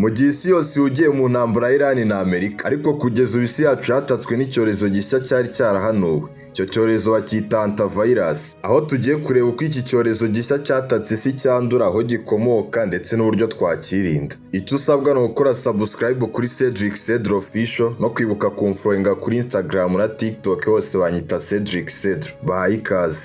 Mu gihe isi yose ihugiye mu ntambara ya Iran na Amerika, ariko kugeza ubu isi yacu yatatswe n'icyorezo gishya cyari cyarahanuwe. Icyo cyorezo bacyita hantavirus, aho tugiye kureba uko iki cyorezo gishya cyatatse isi cyandura, aho gikomoka ndetse n'uburyo twakirinda. Icyo usabwa ni ugukora subscribe kuri Cedric Cedro Official no kwibuka kumfollowinga kuri Instagram na TikTok, hose banyita Cedric Cedro. Bahaye ikaze.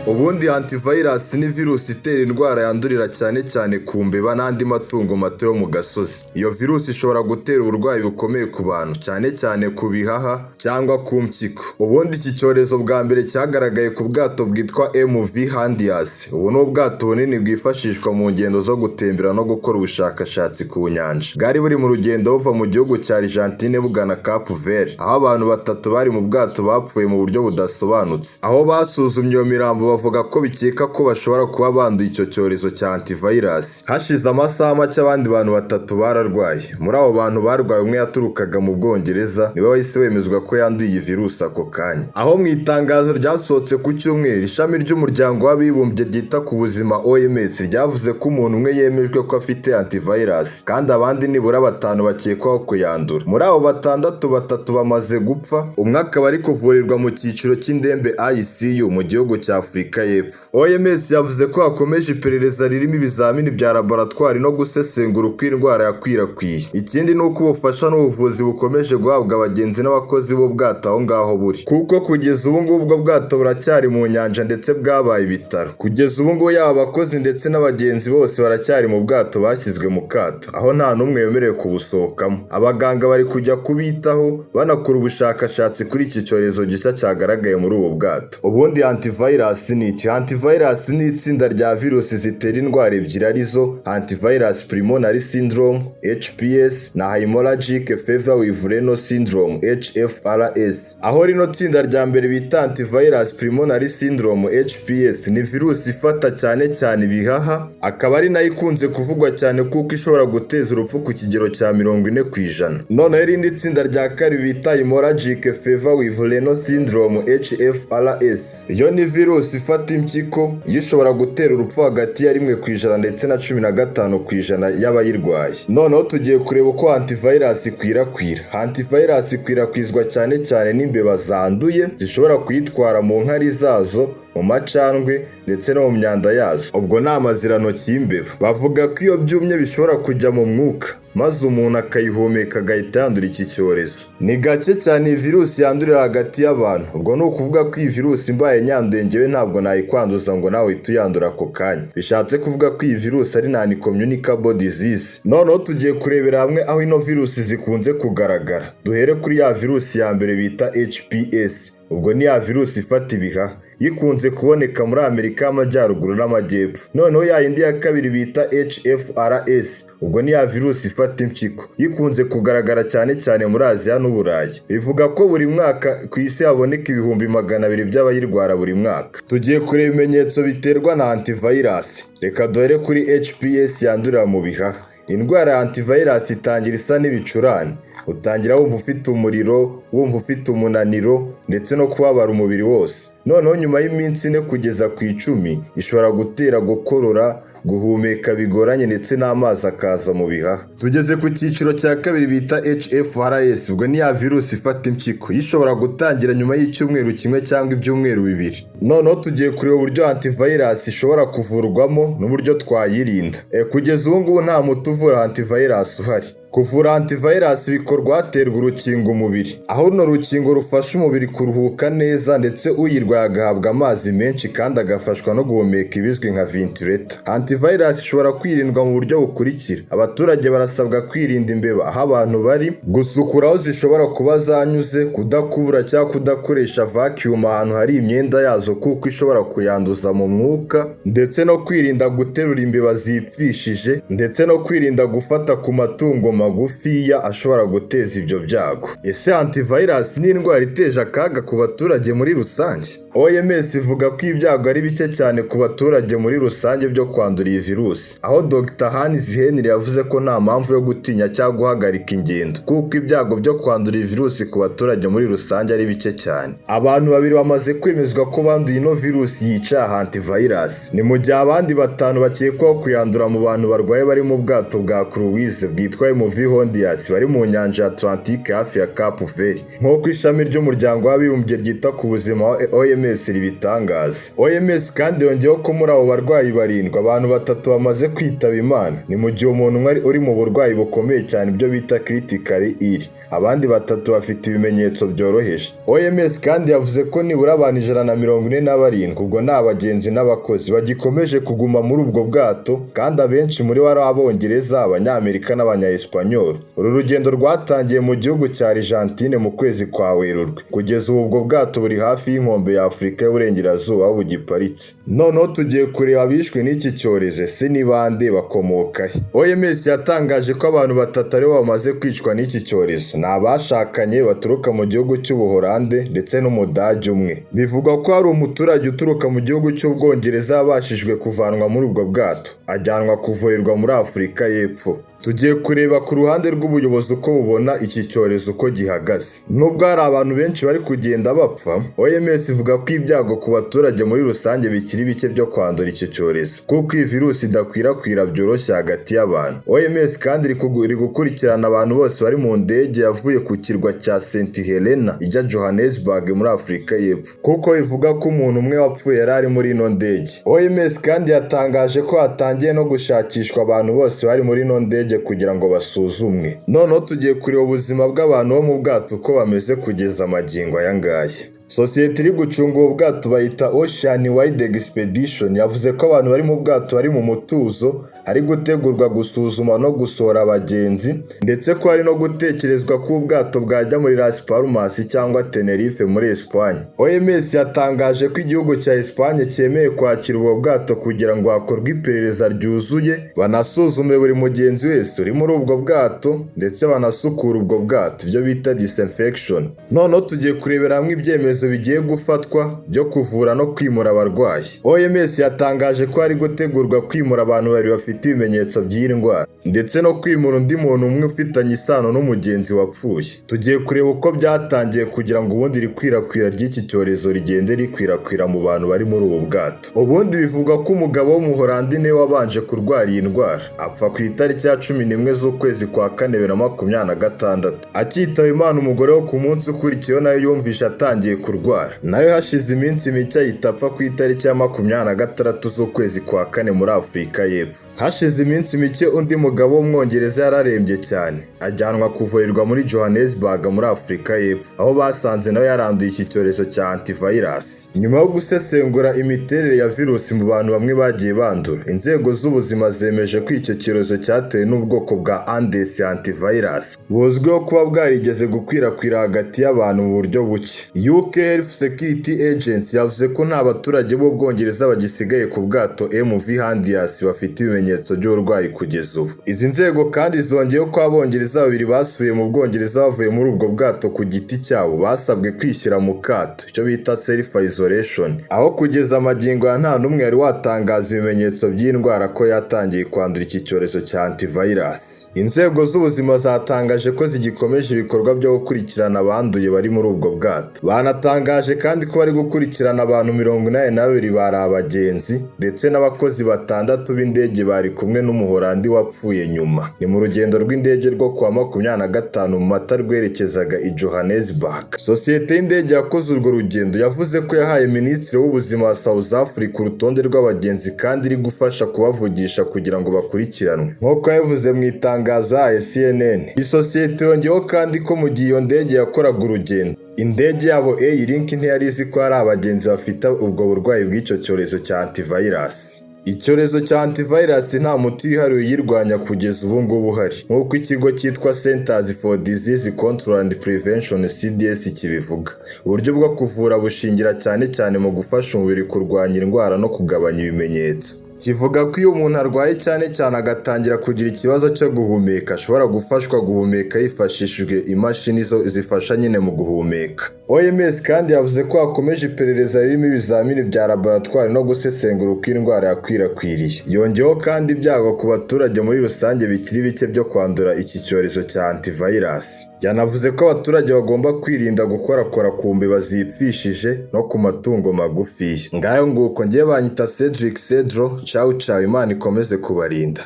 Ubundi hantavirus ni virusi itera indwara yandurira cyane cyane ku mbeba n'andi matungo mato yo mu gasozi. Iyo virusi ishobora gutera uburwayi bukomeye ku bantu, cyane cyane ku bihaha cyangwa ku mpyiko. Ubundi iki cyorezo bwa mbere cyagaragaye ku bwato bwitwa MV Hondius. Ubu ni ubwato bunini bwifashishwa mu ngendo zo gutembera no gukora ubushakashatsi ku nyanja. Bwari buri mu rugendo buva mu gihugu cya Argentine bugana Cape Verde, aho abantu batatu bari mu bwato bapfuye mu buryo budasobanutse. Aho basuzumye iyo mirambo, bavuga ko bikeka ko bashobora kuba banduye icyo cyorezo cya hantavirus. Hashize amasaha make abandi bantu batatu bararwaye. Muri abo bantu barwaye, umwe yaturukaga mu Bwongereza, niwe wahise wemezwa ko yanduye iyi virusi ako kanya. Aho mu itangazo ryasohotse ku cyumweru, ishami ry'Umuryango w'Abibumbye ryita ku buzima, OMS, ryavuze ko umuntu umwe yemejwe ko afite hantavirus kandi abandi nibura batanu bakekwaho kuyandura. Muri abo batandatu, batatu bamaze gupfa, umwe akaba ari kuvurirwa mu cyiciro cy'indembe, ICU, mu gihugu cya Afurika y'Epfo. OMS yavuze ko hakomeje iperereza ririmo ibizamini bya laboratwari no gusesengura uko indwara yakwirakwiye. Ikindi ni uko ubufasha n'ubuvuzi bukomeje guhabwa abagenzi n'abakozi b'ubwato aho ngaho buri, kuko kugeza ubu ngubu ubwo bwato buracyari mu nyanja ndetse bwabaye ibitaro. Kugeza ubu ngubu yaba abakozi ndetse n'abagenzi bose baracyari mu bwato, bashyizwe mu kato, aho nta n'umwe wemerewe kubusohokamo. Abaganga bari kujya kubitaho, banakora ubushakashatsi kuri iki cyorezo gishya cyagaragaye muri ubu bwato. Ubundi hantavirus ni iki? Hantavirus ni itsinda rya virusi zitera indwara ebyiri, arizo hantavirus pulmonary syndrome, HPS, na hemorrhagic fever with renal syndrome, HFRS. Aho rino tsinda rya mbere bita hantavirus pulmonary syndrome, HPS, ni virusi ifata cyane cyane ibihaha, akaba ari nayo ikunze kuvugwa cyane kuko ishobora guteza urupfu ku kigero cya 40%. Noneho irindi tsinda rya kabiri bita hemorrhagic fever with renal syndrome, HFRS, iyo ni virusi ifata impyiko, iyo ishobora gutera urupfu hagati ya 1% ndetse na 15% y'abayirwaye. Noneho tugiye kureba uko hantavirus ikwirakwira. Hantavirus ikwirakwizwa cyane cyane n'imbeba zanduye, zishobora kuyitwara mu nkari zazo, mu macandwe ndetse no mu myanda yazo. Ubwo ni amazirantoki y'imbeba. Bavuga ko iyo byumye bishobora kujya mu mwuka, maze umuntu akayihumeka agahita yandura iki cyorezo. Ni gake cyane iyi virusi yandurira hagati y'abantu. Ubwo ni ukuvuga ko iyi virusi mbaye nyanduye ngewe, ntabwo nayikwanduza ngo nawe uhite uyandura ako kanya. Bishatse kuvuga ko iyi virusi ari non communicable disease. Noneho tugiye kurebera hamwe aho ino virusi zikunze kugaragara. Duhere kuri ya virusi ya mbere bita HPS. Ubwo ni ya virusi ifata ibihaha, ikunze kuboneka muri Amerika y'Amajyaruguru n'Amajyepfo. Noneho ya yindi ya kabiri bita HFRS, ubwo ni ya virusi ifata impyiko, ikunze kugaragara cyane cyane muri Aziya n'Uburayi. Bivuga ko buri mwaka ku isi haboneka 200,000 by'abayirwara buri mwaka. Tugiye kureba ibimenyetso biterwa na hantavirus. Reka duhere kuri HPS yandurira mu bihaha. Indwara ya hantavirus itangira isa n'ibicurane. Utangira wumva ufite umuriro, wumva ufite umunaniro ndetse no kubabara umubiri wose. Noneho nyuma y'iminsi 4 kugeza ku 10 ishobora gutera gukorora, guhumeka bigoranye ndetse n'amazi akaza mu bihaha. Tugeze ku cyiciro cya kabiri bita HFRS, ubwo ni ya virusi ifata impyiko, ishobora gutangira nyuma y'icyumweru kimwe cyangwa ibyumweru 2. Noneho tugiye kureba uburyo hantavirus ishobora kuvurwamo n'uburyo twayirinda. Kugeza ubu ngubu nta muti uvura hantavirus uhari. Kuvura hantavirus bikorwa haterwa urukingo umubiri, aho runo rukingo rufasha umubiri kuruhuka neza, ndetse uyirwaye agahabwa amazi menshi kandi agafashwa no guhumeka, ibizwi nka ventilator. Hantavirus ishobora kwirindwa mu buryo bukurikira: abaturage barasabwa kwirinda imbeba aho abantu bari, gusukura aho zishobora kuba zanyuze, kudakubura cyangwa kudakoresha vacuum ahantu hari imyenda yazo kuko ishobora kuyanduza mu mwuka, ndetse no kwirinda guterura imbeba zipfishije, ndetse no kwirinda gufata ku matungo. Magufiya ashobora guteza ibyo byago. Ese hantavirus ni indwara iteje akaga ku baturage muri rusange? OMS ivuga ko ibyago ari bike cyane ku baturage muri rusange byo kwandura iyi virusi, aho Dr Hans Henry yavuze ko nta mpamvu yo gutinya cyangwa guhagarika ingendo, kuko ibyago byo kwandura iyi virusi ku baturage muri rusange ari bike cyane. Abantu babiri bamaze kwemezwa ko banduye ino virusi yica hantavirus, ni mu gihe abandi batanu bakekwaho kuyandura mu bantu barwaye bari mu bwato bwa cruise bwitwa MV Hondias bari mu nyanja ya Atlantique hafi ya Cape Verde, nk'uko ishami ry'Umuryango w'Abibumbye ryita ku buzima OMS ribitangaza. OMS kandi yongeyeho ko muri abo barwayi barindwi, abantu batatu bamaze kwitaba Imana, ni mu gihe umuntu umwe uri mu burwayi bukomeye cyane, ibyo bita critical ill, abandi batatu bafite ibimenyetso byoroheje. OMS kandi yavuze ko nibura abantu 147, ubwo ni abagenzi n'abakozi, bagikomeje kuguma muri ubwo bwato, kandi abenshi muri bo ari Abongereza, Abanyamerika n'Abanya-Espanyol. Uru rugendo rwatangiye mu gihugu cya Argentine mu kwezi kwa Werurwe. Kugeza ubu ubwo bwato buri hafi y'inkombe ya Afurika y'Uburengerazuba aho bugiparitse. Noneho tugiye kureba abishwe n'iki cyorezo. Ese ni bande, bakomoka he? OMS yatangaje ko abantu batatu aribo bamaze kwicwa n'iki cyorezo. Ni abashakanye baturuka mu gihugu cy'Ubuholande ndetse n'Umudage umwe. Bivugwa ko hari umuturage uturuka mu gihugu cy'Ubwongereza yabashijwe kuvanwa muri ubwo bwato, ajyanwa kuvurirwa muri Afurika y'Epfo. Tugiye kureba ku ruhande rw'ubuyobozi uko bubona iki cyorezo, uko gihagaze. Nubwo hari abantu benshi bari kugenda bapfa, OMS ivuga ko ibyago ku baturage muri rusange bikiri bike byo kwandura icyo cyorezo, kuko iyi virusi idakwirakwira byoroshye hagati y'abantu. OMS kandi iri gukurikirana abantu bose bari mu ndege yavuye ku kirwa cya St Helena ijya Johannesburg muri Afurika y'Epfo, kuko ivuga ko umuntu umwe wapfuye yari ari muri ino ndege. OMS kandi yatangaje ko hatangiye no gushakishwa abantu bose bari muri ino ndege kugira ngo basuzumwe. Noneho tugiye kureba ubuzima bw'abantu bo mu bwato uko bameze kugeza amagingo aya ngaya. Sosiyete iri gucunga ubu bwato bayita Ocean Wide Expedition yavuze ko abantu bari mu bwato bari mu mutuzo, hari gutegurwa gusuzuma no gusohora abagenzi, ndetse ko hari no gutekerezwa ko ubwato bwajya muri Las Palmas cyangwa Tenerife muri Espagne. OMS yatangaje ko igihugu cya Espagne cyemeye kwakira ubwo bwato kugira ngo hakorwe iperereza ryuzuye, banasuzume buri mugenzi wese uri muri ubwo bwato, ndetse banasukure ubwo bwato, ibyo bita disinfection. Noneho tugiye kurebera hamwe ibyemezo bigiye gufatwa byo kuvura no kwimura abarwayi. OMS yatangaje ko hari gutegurwa kwimura abantu babiri bafite ibimenyetso by'iyi ndwara, ndetse no kwimura undi muntu umwe ufitanye isano n'umugenzi wapfuye. Tugiye kureba uko byatangiye kugira ngo ubundi irikwirakwira ry'iki cyorezo rigende rikwirakwira mu bantu bari muri ubu bwato. Ubundi bivugwa ko umugabo w'Umuholandi niwe wabanje kurwara iyi ndwara, apfa ku itariki ya 11 z'ukwezi kwa kane 2026. Akitaba Imana, umugore wo ku munsi ukurikiyeho nawe yumvishe atangiye kurwara, nawe hashize iminsi mike ahita apfa ku itariki ya 26 z'ukwezi kwa kane muri Afurika y'Epfo. Hashize iminsi mike undi mugabo w'Umwongereza yararembye cyane, ajyanwa kuvurirwa muri Johannesburg muri Afurika y'Epfo, aho basanze nawe yaranduye iki cyorezo cya hantavirus. Nyuma yo gusesengura imiterere ya virusi mu bantu bamwe bagiye bandura, inzego z'ubuzima zemeje ko icyo cyorezo cyatewe n'ubwoko bwa Andes hantavirus buzwiho kuba bwarigeze gukwirakwira hagati y'abantu mu buryo buke. UK Health Security Agency yavuze ko nta baturage b'Ubwongereza bagisigaye ku bwato MV Hondius bafite ibimenyetso by'uburwayi kugeza ubu. Izi nzego kandi zongeyeho ko Abongereza babiri basubiye mu Bwongereza bavuye muri ubwo bwato ku giti cyabo basabwe kwishyira mu kato, icyo bita self isolation, aho kugeza amagingo ya nta n'umwe yari watangaza ibimenyetso by'indwara ko yatangiye kwandura iki cyorezo cya hantavirus. Inzego z'ubuzima zatangaje ko zigikomeje ibikorwa byo gukurikirana abanduye bari muri ubwo bwato. Banatangaje kandi ko bari gukurikirana abantu 82 bari abagenzi ndetse n'abakozi batandatu b'indege bari kumwe n'Umuholandi wapfuye nyuma. Ni mu rugendo rw'indege rwo kuwa 25 Mata rwerekezaga i Johannesburg. Sosiyete y'indege yakoze urwo rugendo yavuze ko yahaye Minisitiri w'Ubuzima wa South Africa urutonde rw'abagenzi kandi iri gufasha kubavugisha kugira ngo bakurikiranwe. Nk'uko yabivuze mu itangazo yahaye CNN. Iyi sosiyete yongeyeho kandi ko mu gihe iyo ndege yakoraga urugendo, indege yabo Airlink ntiyari izi ko hari abagenzi bafite ubwo burwayi bw'icyo cyorezo cya hantavirus. Icyorezo cya hantavirus nta muti wihariye uyirwanya kugeza ubu ngubu uhari, nk'uko ikigo cyitwa Centers for Disease Control and Prevention CDC kibivuga. Uburyo bwo kuvura bushingira cyane cyane mu gufasha umubiri kurwanya indwara no kugabanya ibimenyetso. Kivuga ko iyo umuntu arwaye, cyane cyane agatangira kugira ikibazo cyo guhumeka, ashobora gufashwa guhumeka hifashishijwe imashini zifasha nyine mu guhumeka. OMS kandi yavuze ko hakomeje iperereza ririmo ibizamini bya laboratwari no gusesengura uko indwara yakwirakwiriye. Yongeyeho kandi ibyago ku baturage muri rusange bikiri bike byo kwandura iki cyorezo cya hantavirus. Yanavuze ko abaturage bagomba kwirinda gukorakora ku mbeba zipfishije no ku matungo magufiya. Ngayo nguko, ngiye banyita Cedric Cedro. Ciao ciao, Imana ikomeze kubarinda.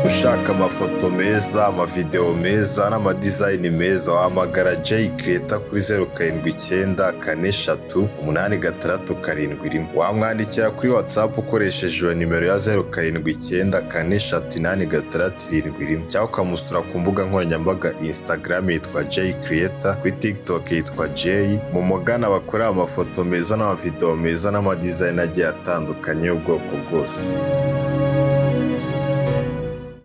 Ushaka amafoto meza, amavideo meza n'amadizayini meza, wahamagara Jay Creator kuri 0794386771. Wamwandikira kuri WhatsApp ukoresheje iyo nimero ya 0794386771, cyangwa ukamusura ku mbuga nkoranyambaga: Instagram yitwa Jay Creator, kuri TikTok yitwa Jay. Mu mugana bakorera amafoto meza n'amavideo meza n'amadizayini agiye atandukanye y'ubwoko bwose.